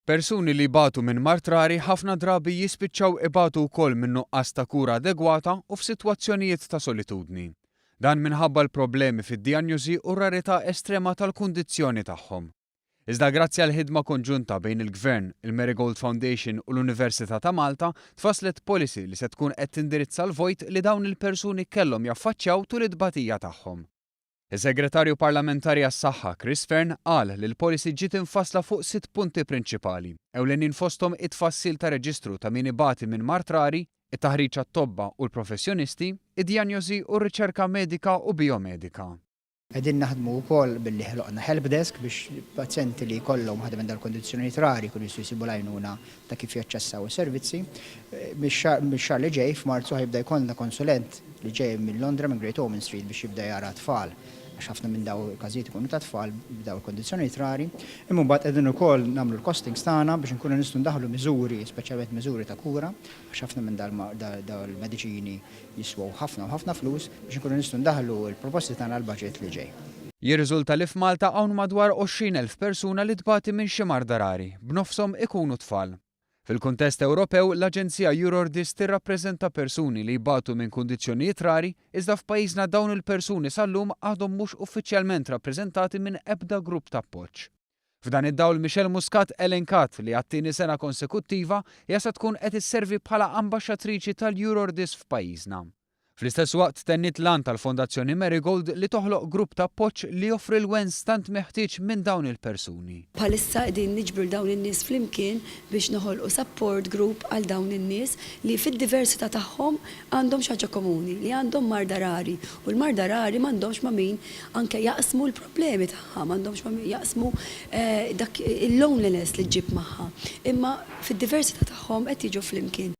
Persuni li jbatu minn mard rari ħafna drabi jispiċċaw ibatu wkoll minn nuqqas ta' kura adegwata u f'sitwazzjonijiet ta' solitudni. Dan minħabba l-problemi fid-dijanjosi u r-rarità estrema tal-kundizzjoni tagħhom. Iżda grazzi għal ħidma konġunta bejn il-Gvern, il-Marigold Foundation u l-Università ta' Malta, tfasslet policy li se tkun qed tindirizza l-vojt li dawn il-persuni kellhom jaffaċċjaw tul it-tbatija tagħhom. Is-Segretarju Parlamentari għas-Saħħa, Chris Fearne, qal li l-policy ġiet imfassla fuq sitt punti prinċipali, ewlenin fosthom it-tfassil ta' reġistru ta' min ibati minn mard rari, it-taħriġ għat-tobba u l-professjonisti, id-dijanjosi u r-riċerka medika u bijomedika. Qegħdin naħdmu wkoll billi ħloqna help desk biex pazjenti li jkollhom waħda minn dal-kondizzjonijiet rari jkunu jistgħu jsibu l-għajnuna ta' kif jaċċessaw is-servizzi. Mix-xahar li ġej, f'Marzu, ħa jibda jkollna konsulent li ġej minn Londra, minn Great Ormond Street, biex jibda jara tfal, għax ħafna minn daw il-każijiet ikunu ta' tfal b'daw il-kondizzjonijiet rari. Imma mbagħad qegħdin ukoll nagħmlu l-costings tagħna biex inkunu nistgħu ndaħħlu miżuri, speċjalment miżuri ta' kura, għax ħafna minn daw il-mediċini jiswew ħafna u ħafna flus, biex inkunu nistgħu ndaħħlu l-proposti tagħna għall-budget li ġej. Jirriżulta li f'Malta hawn madwar 20,000 persuna li tbati minn xi marda rari, b'nofshom ikunu tfal. Fil-kuntest Ewropew, l-Aġenzija EURORDIS tirrappreżenta persuni li jbatu minn kundizzjonijiet rari, iżda f'pajjiżna dawn il-persuni sal-lum għadhom mhux uffiċjalment rappreżentati minn ebda grupp ta' appoġġ. F'dan id-dawl Michelle Muscat elenkat li għat-tieni sena konsekuttiva hija se tkun qed isservi bħala ambaxxatriċi tal-EURORDIS f'pajjiżna. Fl-istess waqt tenniet l-għan tal-Fondazzjoni Marigold li toħloq grupp ta' appoġġ li joffri l-wens tant meħtieġ minn dawn il-persuni. Bħalissa qegħdin niġbru 'l dawn in-nies flimkien biex noħolqu support group għal dawn in-nies li fid-diversità tagħhom għandhom xi ħaġa komuni, li għandhom marda rari u l-marda rari m'għandhomx ma' min anke jaqsmu l-problemi tagħha, m'għandhomx ma' min jaqsmu dak il-loneliness li ġġib magħha. Imma fid-diversità tagħhom qed jiġu flimkien.